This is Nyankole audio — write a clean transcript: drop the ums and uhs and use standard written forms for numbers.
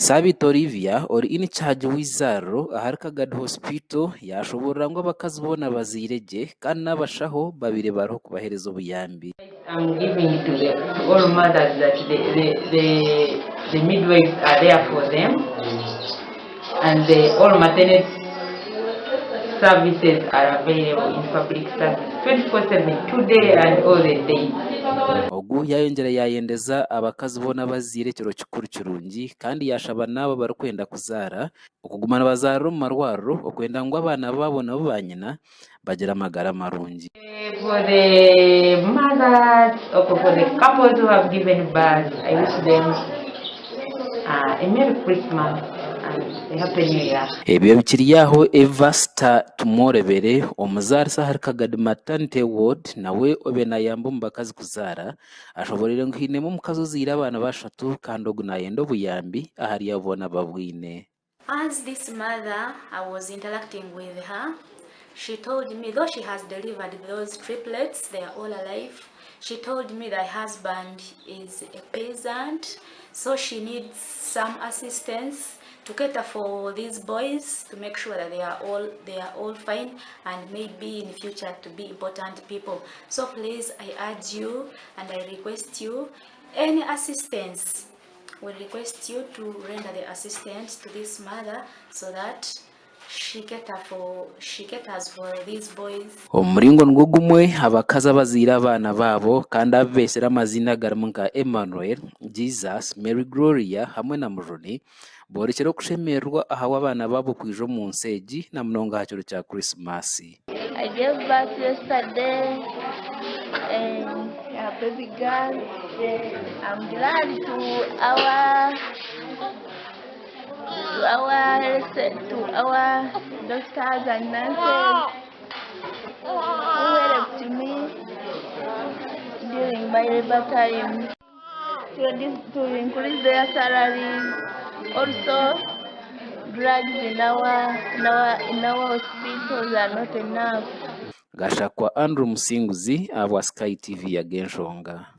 Sabiiti Olivia ori in-charge w'eizaariro ahari Kagadi Hospital yaashoboorora ngu abakazi boona bazaire gye kandi n'abashaho babaire bariho kubaheereza obuyambi. I'm giving to the to all mothers that the, the, the, the midwives are there for them and the all maternity services are available in public service 24/7 today and all the days. Ogu yaayongyera yaayendeza abakazi boona abazaire ekiro kikuru kirungi kandi yaashaba n'abo abarikwenda kuzaara okuguma nibazaarira omu marwariro okwenda ngu abaana baabo nabo baanyina bagire amagara marungi. For the mothers or for the couples who have given birth, I wish them uh, a Merry Christmas and a Happy New Year. Ebyo bikiri aho Eva Star Tumworebere omuzaarisa ahari Kagadi Maternity Ward nawe obaire nayamba omu bakazi kuzaara ashoboreire ngu hainemu omukazi ozaire abaana bashatu kandi ogu nayenda obuyambi ahari abo boona ababwine. As this mother I was interacting with her, she told me though she has delivered those triplets, they are all alive. She told me that husband is a peasant, so she needs some assistance to cater for these boys to make sure that they are all they are all fine and maybe in future to be important people. So please I urge you and I request you any assistance we request you to render the assistance to this mother so that she cater for she caters for these boys. Omu muringo nigwo gumwe, abakazi abazaire abaana baabo kandi abu beetsire amaziina agarimu nka Emmanuel, Jesus, Mary Gloria hamwe na Mujuni boorekire okushemererwa ahabw'abaana baabo kwija omu nsi egi na munonga aha kiro kya Krisimaasi. I gave birth yesterday and a baby girl. I'm glad to our to our to our doctors and nurses who helped me during my labor time to, to increase their salaries. Also, drugs in our in our in our hospitals are not enough. Gashakwa Andrew Musinguzi ahabwa Sky TV Ag'enshonga.